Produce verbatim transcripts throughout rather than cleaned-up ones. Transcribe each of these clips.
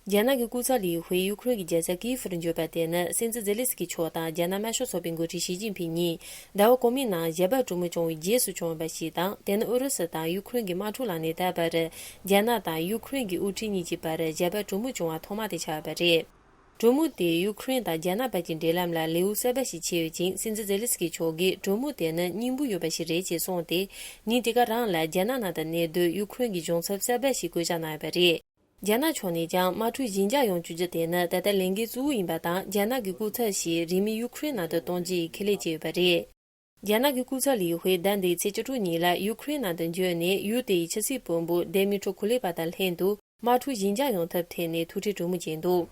རྒྱ་ནག་གི་སྐུ་ཚབ་ལི་ཧུའེ་ཡུ་ཁུ་རེན་གྱི་རྒྱལ་ས་ཀིའེ་ཧྥུར་འབྱོར་བ་དེ་ནི་སྲིད་འཛིན་ཛེ་ལེ་སི་ཀི་མཆོག་དང་རྒྱ་ནག་དམར་ཤོག་ཚོགས་པའི་འགོ་ཁྲིད་ཞི་ཅིན་ཕིང་གཉིས་ཟླ་བ་གོང་མའི་ནང་ཞལ་འབག་གྲོས་མོལ་བྱུང་བའི་རྗེས་སུ་བྱུང་བ་ཞིག་དང་། དེ་ནི་ཨུ་རུ་སུ་དང་ཡུ་ཁུ་རེན་གྱི་དམག་འཁྲུག་ལངས་ནས་ད་བར་རྒྱ་ནག་དང་ཡུ་ཁུ་རེན་གྱི་དབུ་ཁྲིད་གཉིས་ཀྱི་བར་ཞལ་འབག་གྲོས་མོལ་བྱུང་བ་ཐོག་མ་དེ་ཆགས་པ་རེད། གྲོས་མོལ་དེས་ཡུ་ཁུ་རེན་དང་རྒྱ་ནག་བར་གྱི་འབྲེལ་ལམ་ལ་ལེའུ་གསར་པ་ཞིག་ཕྱེ་ཡོད་ཅིང་། སྲིད་འཛིན་ཛེ་ལེ་སི་ཀི་མཆོག་གིས་གྲོས་མོལ་དེ་ནི་སྙིང་པོ་ཡོད་པ་ཞིག་རེད་ཅེས་གསུངས་ཏེ། ཉིན་དེ་ག་རང་ལ་རྒྱ་ནག་ནང་དུ་གནས་སྡོད་ཡུ་ཁུ་རེན་གྱི་གཞུང་ཚབ་གསར་པ་ཞིག་བསྐོ་གཞག་གནང་ཡོད་པ་རེད། རྒྱ་ནག་ཕྱོགས་ནས་ཀྱང་དམག་འཁྲུག་ཞི་འཇགས་ཡོང་བཅུག་རྒྱུ་དེ་ནི་ད་ལྟ་ལས་འགན་གཙོ་བོ་ཡིན་པ་དང་། རྒྱ་ནག་གི་སྐུ་ཚབ་ཞིག་རིང་མིན་ཡུ་ཁུ་རེན་ནང་དུ་གཏོང་རྒྱུ་ཡི་ཁས་ལེན་བྱས་ཡོད་པ་རེད། རྒྱ་ནག་གི་སྐུ་ཚབ་ལི་ཧུའེ་ཟླ་འདིའི་ཚེས་བཅུ་དྲུག་ཉིན་ལ་ཡུ་ཁུ་རེན་ནང་དུ་འབྱོར་ནས། ཡུལ་དེའི་ཕྱི་སྲིད་བློན་པོ་ཌེ་མི་ཁྲོ་ཁུ་ལེ་པ་དང་ལྷན་དུ་དམག་འཁྲུག་ཞི་འཇགས་ཡོང་ཐབས་ཐད་ནས་ཐུག་འཕྲད་གྲོས་མོལ་བྱས་འདུག་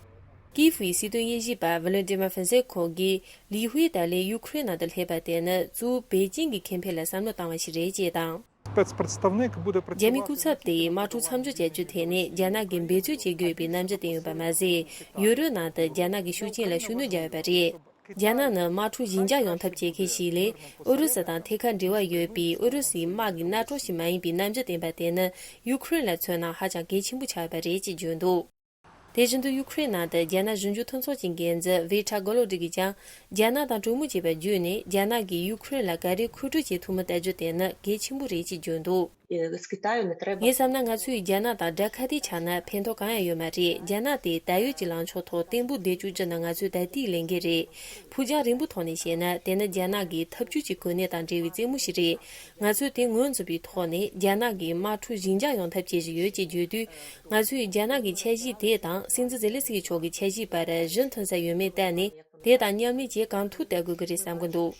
ཀིའེ་ཧྥུའི་སྲིད་དོན་དབྱེ་ཞིབ་པ་ཝ་ལོན་ཏི་མ་ཧྥིན་སེ་ཁོ་གིས། ལི་ཧུའེ་ད་ལན་ཡུ་ཁུ་རེན་ནང་དུ་སླེབས་པ་དེ་ནི་གཙོ་བོ་པེ་ཅིང་གི་ཁེ་ཕན་ལ་བསམ་བློ་བཏང་བ་ཞིག་རེད་ཅེས་དང་། Спецпредставник буде རྒྱ་མིའི་སྐུ་ཚབ་དེས་དམག་འཁྲུག་མཚམས་འཇོག་བྱ་རྒྱུའི་ཐད་ནས་རྒྱ་ནག་གིས་འབད་རྩོལ་བྱེད་དགོས་པའི་རྣམ་འགྱུར་བསྟན་ཡོད་པ་མ་ཟད། ཡུ་རོབ་ནང་དུ་རྒྱ་ནག་གི་ཤུགས་རྐྱེན་ལ་ཤུགས་སྣོན་བརྒྱབ་ཡོད་པ་རེད། རྒྱ་ནག་ནི་དམག་འཁྲུག་ཞི་འཇགས་ཡོང་ཐབས་བྱེད་མཁན་ཞིག་ལས། ཨུ་རུ་སུ་དང་ཐད་ཀར་འབྲེལ་བ་ཡོད་པའི་ཨུ་རུ་སུའི་དམག་གི་རྣ་ཁྲོད་ཞིག་མ་ཡིན་པའི་རྣམ་འགྱུར་བསྟན་པ་དེ་ནི་ཡུ་ཁུ་རེན་ལ་མཚོན་ན་ཧ་ཅང་གལ་ཆེན་པོ་ཆགས་ཡོད་པ་རེད་ཅེས་བརྗོད་འདུག་དེ་བཞིན་དུ་ཡུ་ཁུ་རེན་ནང་དུ་རྒྱ་ནག་གཞུང་འཛིན་མཐུན་ཚོགས་ཀྱི་འགན་འཛིན་ཝི་ཁྲ་གོ་ལོ་ཌི་གིས་ཀྱང་། རྒྱ་ནག་དང་གྲོས་མོལ་བྱས་པ་བརྒྱུད་ནས་རྒྱ་ནག་གིས་ཡུ་ཁུ་རེན་ལ་ག་རེ་མཁོ་སྤྲོད་བྱེད་ཐུབ་མིན་བལྟ་རྒྱུ་དེ་ནི་གལ་ཆེན་པོ་རེད་ཅེས་བརྗོད་འདུག་ངས་བསམ་ན་ང་ཚོས་རྒྱ་ནག་དང་དགྲ་ཁ་གཏད་ཆགས་ན་ཕན་ཐོགས་གང་ཡང་ཡོད་མ་རེད། རྒྱ་ནག་དེ་ད་ཡོད་ཀྱི་ལངས་ཕྱོགས་ཐོག་བརྟན་པོ་བསྡད་བཅུག་རྒྱུ་ནི་ང་ཚོའི་ད་ལྟའི་ལས་འགན་རེད། ཕུགས་རྒྱང་རིང་པོ་ཐོག་ནས་བཤད་ན། དེ་ནི་རྒྱ་ནག་གི་འཐབ་ཇུས་ཀྱི་གོ་གནས་དང་འབྲེལ་བའི་རྩེད་མོ་ཞིག་རེད། ང་ཚོས་དེ་ངོས་འཛིན་པའི་ཐོག་ནས་རྒྱ་ནག་གིས་དམག་འཁྲུག་ཞི་འཇགས་ཡོང་ཐབས་བྱེད་བཞིན་ཡོད་ཅེས་བརྗོད་དུས། ང་ཚོས་རྒྱ་ནག་གི་འཆར་གཞི་དེ་དང་སྲིད་འཛིན་ཛེ་ལེ་སི་ཀི་མཆོག་གི་འཆར་གཞིའི་བར་གཞི་མཐུན་ས་ཡོད་མེད་བལྟས་ནས། དེ་དང་མཉམ་ལས་བྱེད་གང་ཐུབ་བལྟ་དགོས་ཀྱི་རེད་བསམ་གྱི་འདུག་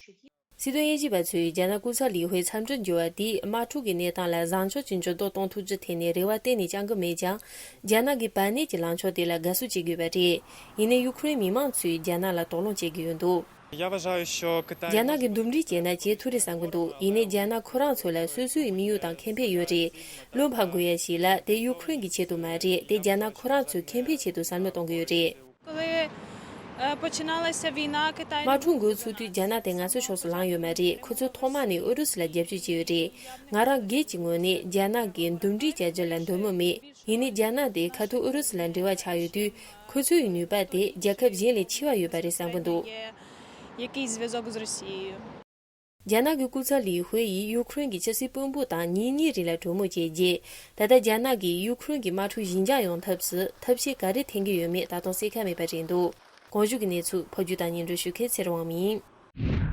སྲིད་དོན་དབྱེ་ཞིབ་པ་ཚོས་རྒྱ་ནག་སྐུ་ཚབ་ལི་ཧུའེ་འཚམས་འདྲིར་འབྱོར་བ་དེས་དམག་འཁྲུག་གི་གནས་སྟངས་ལ་བཟང་ཕྱོགས་ཀྱི་འགྱུར་ལྡོག་གཏོང་ཐུབ་རྒྱུ་ཐད་ནས་རེ་བ་གཏན་ནས་བཅང་གི་མེད་ཀྱང་། རྒྱ་ནག་གི་བར་གནས་ཀྱི་ལངས་ཕྱོགས་དེ་ལ་དགའ་བསུ་བྱེད་དགོས་པ་རེད། ཡིན་ནའི་ཡུ་ཁུ་རེན་མི་མང་ཚོས་རྒྱ་ནག་ལ་དོགས་སློང་བྱེད་ཀྱི་ཡོད་འདུག་རྒྱ་ནག་གིས་འདུམ་འགྲིག་བྱས་ན་བྱེད་ཐུབ་རེད་བསམ་གྱི་འདུག་ཡིན་ནའི་རྒྱ་ནག་ཁོ་རང་ཚོ་ལ་སོ་སོའི་དམིགས་ཡུལ་དང་ཁེ་ཕན་ཡོད་རེད། བློ་ཕམ་དགོས་ཡ་ཞིག་ལ་དེ་ཡུ་ཁུ་རེན་གྱི་ཆེད་དུ་མ་རེད། དེ་རྒྱ་ནག་ཁོ་རང་ཚོའི་ཁེ་ཕན་ཆེད་དུ་བསམ་བློ་གཏོང་གི་ཡོད་རེད། Коли е, починалася війна, Китай не དམག་འཁྲུག་འགོ་ཚུགས་དུས་རྒྱ་ནག་དེ་ང་ཚོའི་ཕྱོགས་སུ་ལངས་ཡོད་མ་རེད། ཁོ་ཚོས་ཐོག་མ་ནས་ཨུ་རུ་སུ་ལ་རྒྱབ་སྐྱོར་བྱས་ཡོད་རེད། ང་རང་སྒེར་གྱི་ངོས་ནས་རྒྱ་ནག་གིས་འདུམ་འགྲིག་བྱ་རྒྱུ་ལ་འདོད་མོས་མེད། ཡིན་ནའི་རྒྱ་ནག་དེ་ཁ་ཐུག་ཨུ་རུ་སུ་ལ་འབྲེལ་བ་ཆགས་ཡོད་དུས། ཁོ་ཚོའི་ནུས་པ་དེ་རྒྱལ་ཁབ་གཞན་ལས་ཆེ་བ་ཡོད་པ་རེད་བསམ་གྱི་འདུག Який зв'язок з Росією? རྒྱ་ནག་གི་སྐུ་ཚབ་ལི་ཧུའེ་ཡིས་ཡུ་ཁུ་རེན་གྱི་ཕྱི་སྲིད་དཔོན་པོ་དང་ཉིན་གཉིས་རིང་ལ་གྲོས་མོལ་བྱས་རྗེས། ད་ལྟ་རྒྱ་ནག་གིས་ཡུ་ཁུ་རེན་གྱི་དམག་འཁྲུག་ཞི་འཇགས་ཡོང་ཐབས་སུ་ཐབས་ཤེས་ག་རེ་འཐེན་གྱི་ཡོད་མེད་ད་དུང་གསལ་ཁ་མེད་པ་རེད་འདུག་གོང་ཞུས་ཀྱི་གནས་ཚུལ་ཕབ་སྒྱུར་དང་སྙན་སྒྲོན་ཞུ་མཁན་ཚེ་རིང་དབང་མོ་ཡིན།